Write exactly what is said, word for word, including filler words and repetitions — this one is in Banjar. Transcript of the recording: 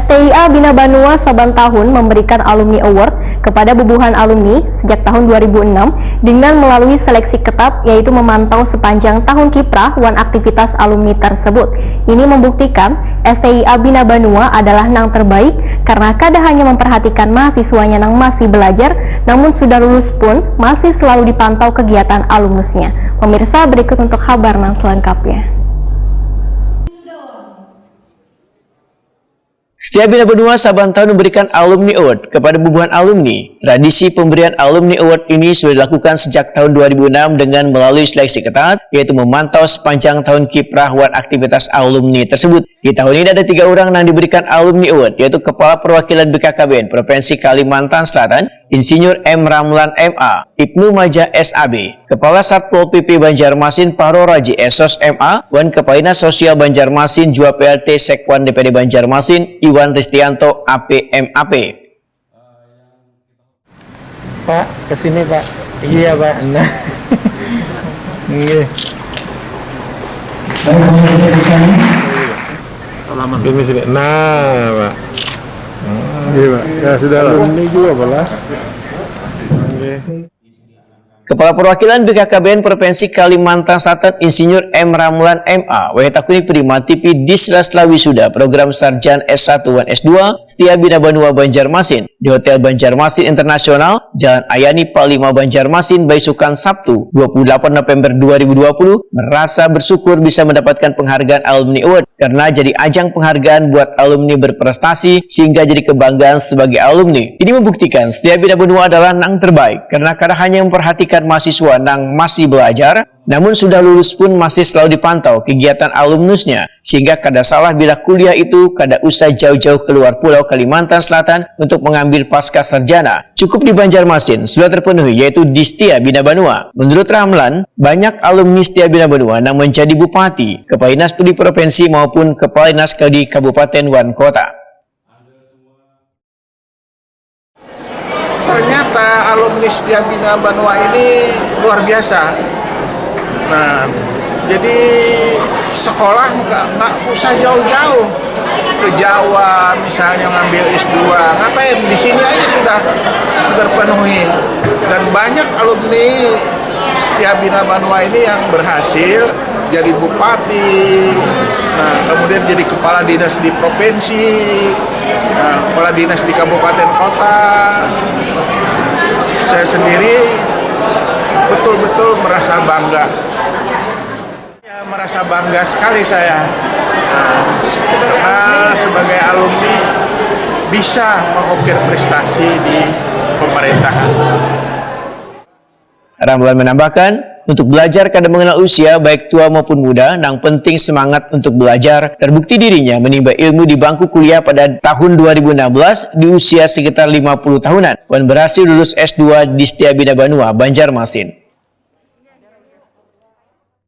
S T I A Bina Banua saban tahun memberikan Alumni Award kepada bubuhan alumni sejak tahun dua ribu enam dengan melalui seleksi ketat, yaitu memantau sepanjang tahun kiprah wan aktivitas alumni tersebut. Ini membuktikan S T I A Bina Banua adalah nang terbaik karena kada hanya memperhatikan mahasiswanya nang masih belajar, namun sudah lulus pun masih selalu dipantau kegiatan alumnusnya. Pemirsa, berikut untuk kabar nang selengkapnya. Setia Bina Banua saban tahun memberikan Alumni Award kepada bubuhan alumni. Tradisi pemberian Alumni Award ini sudah dilakukan sejak tahun dua ribu enam dengan melalui seleksi ketat, yaitu memantau sepanjang tahun kiprah wan aktivitas alumni tersebut. Di tahun ini ada tiga orang yang diberikan Alumni Award, yaitu Kepala Perwakilan B K K B N Provinsi Kalimantan Selatan, Insinyur M Ramlan M A, Ibnu Majah S A B, Kepala Satpol P P Banjarmasin Paro Raji Esos M A, wan Kepala Dinas Sosial Banjarmasin jua P L T Sekwan D P D Banjarmasin Iwan Ristianto A P M A P. Pak, ke sini Pak. Iya Pak. Nah. Nggih. Ini sini. Nah, Pak. Iya, Pak. Ya sudah lah. Ini juga, Pak lah. Kepala Perwakilan B K K B N Provinsi Kalimantan Selatan Insinyur M Ramlan M A wayah takuni Prima T V Disrasla Wisuda Program Sarjan S satu wan S dua Setia Bina Banua Banjarmasin di Hotel Banjarmasin Internasional, Jalan Ayani Palima Banjarmasin, baisukan Sabtu, dua puluh delapan November dua ribu dua puluh, merasa bersyukur bisa mendapatkan penghargaan Alumni Award karena jadi ajang penghargaan buat alumni berprestasi sehingga jadi kebanggaan sebagai alumni. Ini membuktikan Setia Bina Banua adalah nang terbaik karena kada hanya memperhatikan mahasiswa nang masih belajar, namun sudah lulus pun masih selalu dipantau kegiatan alumnusnya, sehingga kada salah bila kuliah itu kada usah jauh-jauh keluar pulau Kalimantan Selatan untuk mengambil pasca sarjana. Cukup di Banjarmasin sudah terpenuhi, yaitu di Setia Bina Banua. Menurut Ramlan, banyak alumni Setia Bina Banua yang menjadi bupati, kepala dinas di provinsi maupun kepala dinas di kabupaten wan kota. Ternyata alumni Setia Bina Banua ini luar biasa. Nah, jadi sekolah nggak nggak usah jauh-jauh ke Jawa misalnya ngambil S dua, ngapain, di sini aja sudah terpenuhi. Dan banyak alumni Setia Bina Banua ini yang berhasil jadi bupati, nah, kemudian jadi kepala dinas di provinsi, nah, kepala dinas di kabupaten kota. Saya sendiri betul-betul merasa bangga. Ya, merasa bangga sekali saya, nah, karena sebagai alumni bisa mengukir prestasi di pemerintahan. Ramlan menambahkan, untuk belajar kada mengenal usia, baik tua maupun muda, nang penting semangat untuk belajar. Terbukti dirinya menimba ilmu di bangku kuliah pada tahun dua ribu enam belas di usia sekitar lima puluh tahunan, wan berhasil lulus S dua di Setia Bina Banua, Banjarmasin.